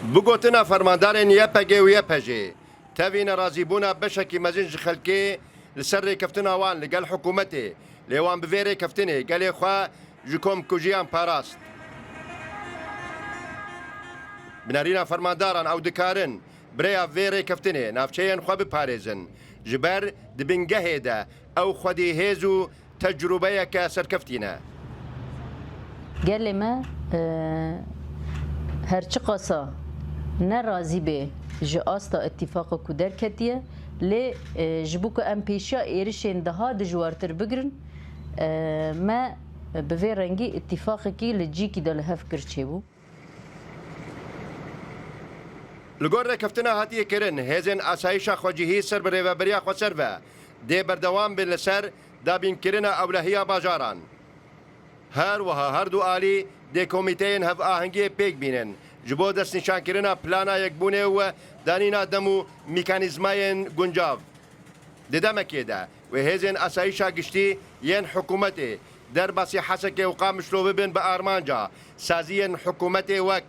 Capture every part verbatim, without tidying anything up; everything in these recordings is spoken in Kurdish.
Bi gotina fermandarên Y P G û Y P J, tevî nerazîbûna beşekî mezin ji xelkê li ser rêkeftina wan li gel hikûmetê, lê wan bi vê rêkeftinê gelê xwe ji komkujiyan parast. Bi nerîna fermandaran ew dikarin bi rêya vê rêkeftinê navçeyên xwe biparêzin, ji ber di bingehê de ew xwedî hêz û tecrûbeyeke serkeftî ne. Gelê me, e, her çiqasa ne razî bê ji asta îtîfaqa ku derketiye, lê, e, ji bo ku em pêşiya êrişên daha dijwartir bigirin, e, me bi vê rengî îtîfaqekî li cîkî de li hev kir çêbû. Li gor rêkeftina hatiye kirin, hêzên asayîşa xwecihî ser bi rêveberiya xweser ve dê berdewam bin li ser dabînkirina ewlehiya bajaran. Her wiha her du alî dê komîteyên hevahengiyê pêk bînin, ji bo destnîşankirina plana yekbûnê û danîna dem û mekanîzmayên guncav. Di demekê de wê hêzên asayîşa giştî yên hikûmetê derbasî Hesekê û Qamişlo bibin bi armanca saziyên hikûmetê wek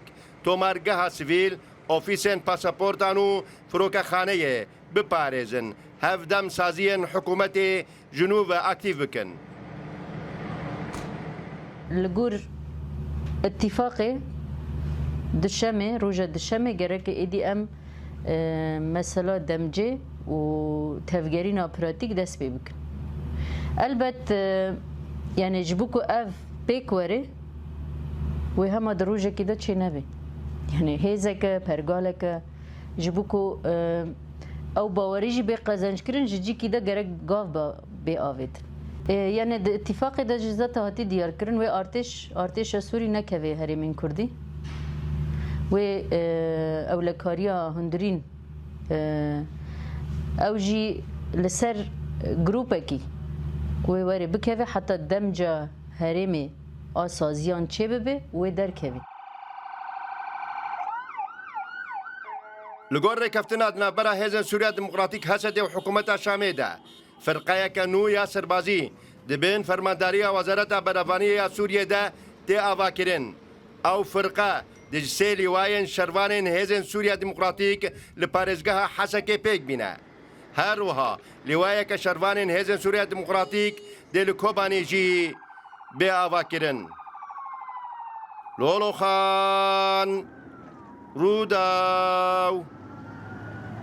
tomargeha sivîl, ofîsên pasaportan û firokexaneyê biparêzin. Hevdem saziyên hikûmetê ji nû ve aktîf bikin. Li gor îtîfaqê dişemê, roja dişemê gereke êdî em, e, mesela demcê û tevgerîna pratîk dest pê bikin. Elbet, e, yani ji bo ku ev pêk were, wê hema di rojekê de çê nebe. Yani hêzeke, pergaleke, ji bo ku, e, ew bawerî jî bê qezençkirin, ji cîkî de gerek gav be, bê avêtin. E, yani di îtîfaqê de jî zeta hatî diyarkirin, wê artêş, artêşa Sûrî nekeve herêmên Kurdî. Wê, e, ewlekariya hundirîn, e, ew jî li ser grûpekî wê were bikeve, heta demca herêmê a saziyan çêbibe, wê derkeve. Li gor rêkeftina di navbera Hêzên Sûriya Demokratîk, H S D, û hikûmeta Şamê de, firqeyeke nû ya serbazî di bin fermandariya Wezareta Berevaniyê ya Sûriyê de tê avakirin. Ew firqe dê ji sê lîwayên şervanên Hêzên Sûriya Demokratîk li parêzgeha Hesekê pêk bîne. Her wiha lîwayeke şervanên Hêzên Sûriya Demokratîk dê li Kobanê jî bê avakirin. Loloxan, Rûdaw.